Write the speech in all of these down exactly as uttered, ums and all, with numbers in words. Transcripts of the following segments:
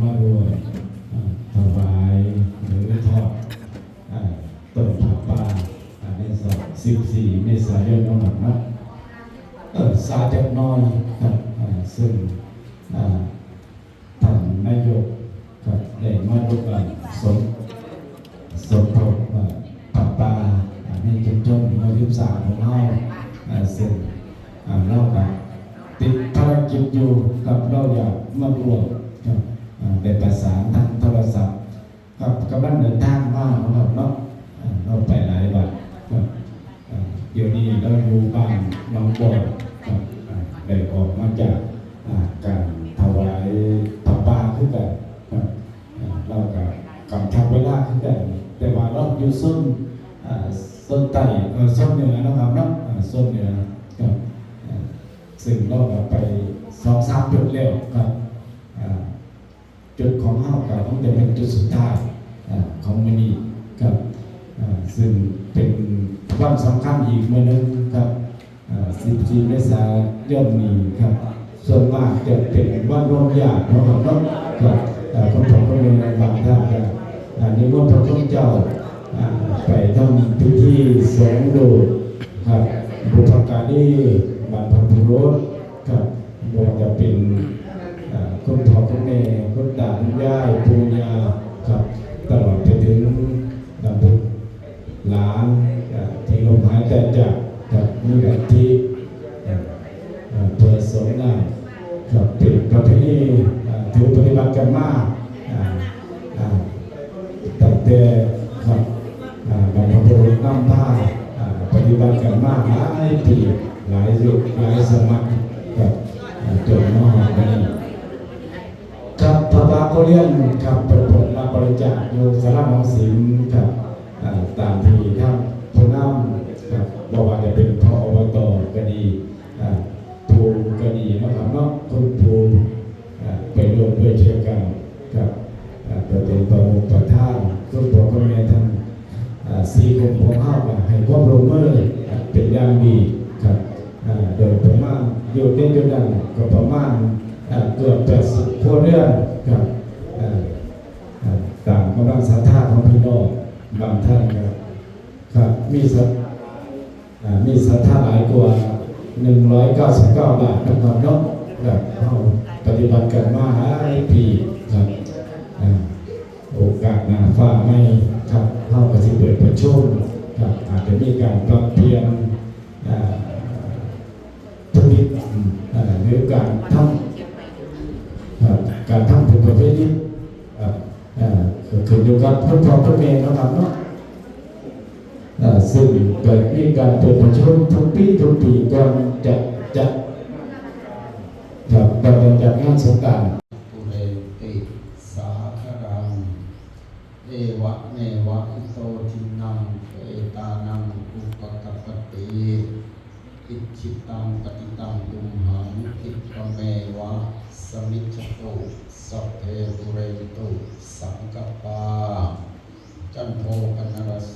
มาร่วมเอ่อถวายหรือทอดเอ่อต้นผ้าป่าอ่าในวันที่สิบสี่เมษายนนะครับเนาะเอ่อสาจักหน้อยครับอ่าซึ่งอ่าท่านนายกครับได้มาร่วมกันสมสมทบอ่าผ้าป่าอ่าในชุมชนหมู่สิบสามของเราอ่าซึ่งอ่าเราก็ติดภารกิจอยู่ครับเราอยากมาร่วมครับอ่าได้ประสานทางโทรศัพท์ ครับกำลังเดินทางมาเนาะครับเนาะอ่าเราไปหลายวัดครับอ่าเดี๋ยวนี้เราอยู่บ้านหนองบอนครับอ่าได้ออกมาจากอ่าการถวายผ้าป่าคือกันครับอ่าเราก็กำชับเวลาคือกันแต่ว่าเราอยู่โซนอ่าโซนใต้เอ่อโซนเหนือเนาะครับเนาะอ่าโซนเหนือครับอ่าซึ่งเราก็ไปสองสามจุดแล้วครับอ่า จุดของเฮาก็คงจะเป็นจุดสุดท้ายอ่าของมื้อนี้ครับอ่าซึ่งเป็นวันสำคัญอีกมื้อหนึ่งครับอ่าสิบสี่ เมษายนนี้ครับส่วนมากจะเป็นวันรวมญาติเนาะครับเนาะครับอ่าคุณพ่อคุณแม่บางท่านก็อ่านิมนต์พระคุณเจ้าอ่าไปทำพิธีสงฆ์โลกครับบุพการีบรรพบุรุษ ครับบ่ว่าจะเป็นอ่าคุณพ่อคุณแม่คุณตาคุณยายปู่ย่าครับตลอดไปถึงอ่าบุตรหลานอ่าที่ล้มหายตายจากครับมีอัฐิอ่าอ่าเพื่อสงน้ำครับเป็นประเพณีอ่าถือปฏิบัติกันมาอ่าอ่า ตั้งแต่ครับอ่าบรรพบุรุษนำพาอ่าปฏิบัติกันมาหลายปีหลายยุคหลายสมัยครับอ่าจนมาฮอดวันนี้ครับพระบาทโคเรียนครับเป็นผลรับบริจาคอยู่ศาลาหนองสิมครับอ่าตามที่ท่านผู้นำครับบ่ว่าจะเป็นพอ อบต ก็ดีอ่าปู่ก็ดีเนาะครับเนาะคุณปู่ อ่าไปร่วมด้วยช่วยกันครับอ่าไปเป็นประมุขประธานคุณพ่อคุณแม่ทั้งอ่าสี่กลุ่มของเฮาก็ให้ความร่วมมืออ่าเป็นอย่างดีครับอ่าโดยประมาณอยู่ในจุดนั้นก็ประมาณอ่าเกือบแปดสิบครัวเรือนครับอ่าอ่าตามกำลังศรัทธาของพี่น้องบางท่านครับครับมีศรัท อ่ามีศรัทธาหลายกว่า หนึ่งร้อยเก้าสิบเก้า บาทนะครับเนาะครับเฮาปฏิบัติกันมาหลายปีครับอ่าโอกาสหน้าฟ้าใหม่ครับเฮาก็สิเปิดประชุมครับอาจจะมีการปรับเปลี่ยนอ่าธุรกิจอ่าหรือการทำครับการทำบุญประเพณีครับอ่าก็ขึ้นอยู่กับคุณพ่อคุณแม่เนาะครับเนาะ อ่าซึ่งเกิดมีการเปิดประชุมทุกปีทุกปีก่อนจะจัดครับก่อนจะจัดงานสงกรานต์ ปุเรติสาครัง เอวะเมวะอิโตทินัง เปตานังอุปกัปปติ อิจฉิตังปฏิตังตุมหัง คิปะเมวะสมิจฉตุ สัพเพปุเรนตุสังกัปปา จันโทปนรสโส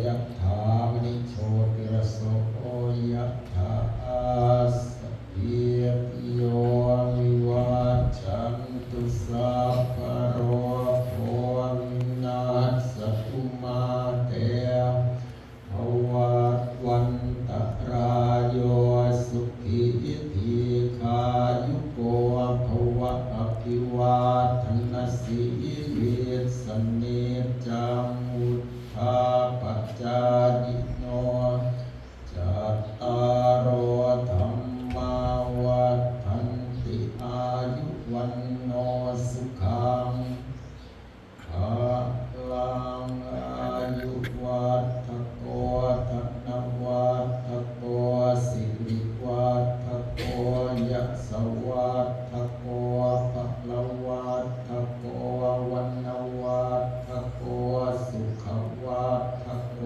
ยะถามณิโชติรสโสยะถา สัพพีติโยวิวัชชันตุสัพพะโรโควินัสสตุมาเต ภวัตวันตรายโยสุขีทีฆายุโกภวะอภิวาทนสีลิสสะเนจจังวุฒาปจายิโน จัตตาโรธัมมาวัฏฐันติอายุวันโนสุขัง พลังอายุวัฒโก ธนวัฒโก สิริวัฒโก ยศวัฒโก พลวัฒโก วรรณวัฒโก สุขวัฒโก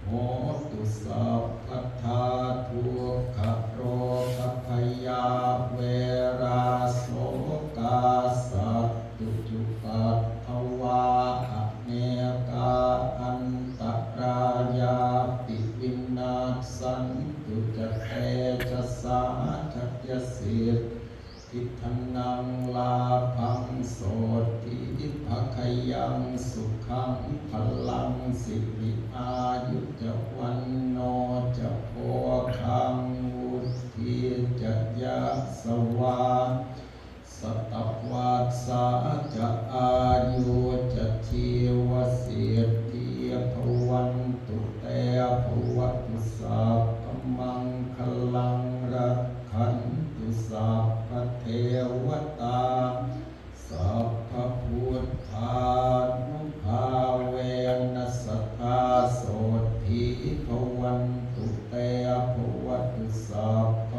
โหตุสัพพทา ทุกขโรคพยาเวราโสกาสัตตุจุปัตถวา อเนกาอันตรายาปิวินาสสันตุจะเตชะสา ชัยสิทธิ ธนังลาภังโสตถีภะคะยังสุขังพะลังสิริอายุจะวันโนจะโภคังวุฒีจะยะสวา สะตะวัสสาจะอายุจะชีวสิทธิภะวันตุเตภะวะตุสัพพะมังคะลังรักขันตุสัพพะเทวะตา สัพพะพุทธานุภาเวนะสะทาโสตถีภะวันตุเตภะวะตุสัพพ